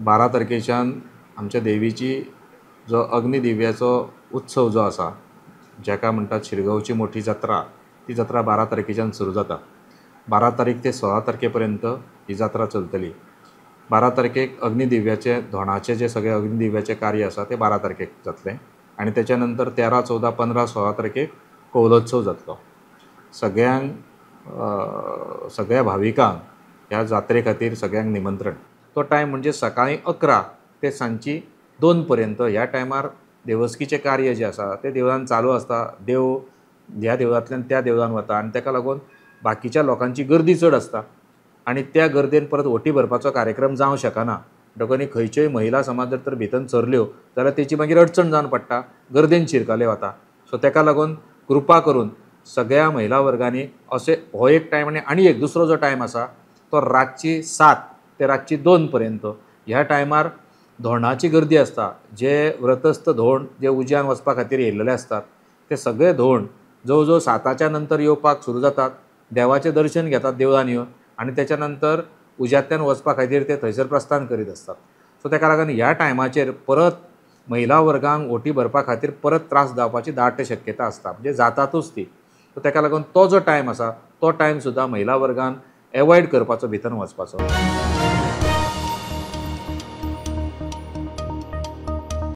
12 तारखेच्यान आमच्या देवीची जो अग्निदिव्याचो उत्सव जो आसा, जाका म्हणटात शिरगांवची मोठी जात्रा, ती जात्रा 12 तारखेच्यान सुरू जाता. 12 तारीख ते 16 तारखे पर्यंत ही जात्रा चलतली. 12 तारखेक अग्निदिव्याचे धोणाचे जे सगळे अग्निदिव्याचे कार्य आसा ते 12 तारखेक जातलें आनी तेच्या नंतर 13, 14, 15, 16 तारखेक कौलोत्सव जातलो. सगळ्यांक सगळ्या भाविकांक ह्या जात्रे खातीर सगळ्यांक निमंत्रण. तो टायम म्हणजे सकाळीं 11 ते सांजची 2 पर्यंत. ह्या टायमार देवस्कीचें कार्य जें आसा तें देवळान चालू आसता. देव ह्या देवळांतल्यान त्या देवळान वता आनी ताका लागून बाकीच्या लोकांची गर्दी चड आसता आनी त्या गर्देन परत ओटी भरपाचो कार्यक्रम जावंक शकना. म्हणटकच खंयच्योय महिला समाज जर तर भितर सरल्यो जाल्यार तेची मागीर अडचण जावन पडटा, गर्देन शिरकले वता. सो ताका लागून कृपा करून सगळ्या महिला वर्गांनी अशें हो एक टायम आनी आनी एक दुसरो जो टायम आसा तो रातची 7 ते रातची 2 पर्यंत. ह्या टायमार धोंडाची गर्दी आसता. जे व्रतस्थ धोंड जे उज्यान वचपा खातीर येयल्ले आसतात ते सगळे धोंड जवळ जवळ 7च्या नंतर येवपाक सुरू जातात. देवाचें दर्शन घेतात देवळान येवन आनी तेच्या नंतर उज्यांतल्यान वचपा खातीर ते थंयसर प्रस्थान करीत आसतात. सो ताका लागून ह्या टायमाचेर परत महिला वर्गांक ओटी भरपा खातीर परत त्रास जावपाची दाट शक्यता आसता, म्हणजे जातातूच ती. सो ताका लागून तो जो टायम आसा तो टायम सुद्दां महिला वर्गान एवॉयड करपाचो, भितर वचपाचो.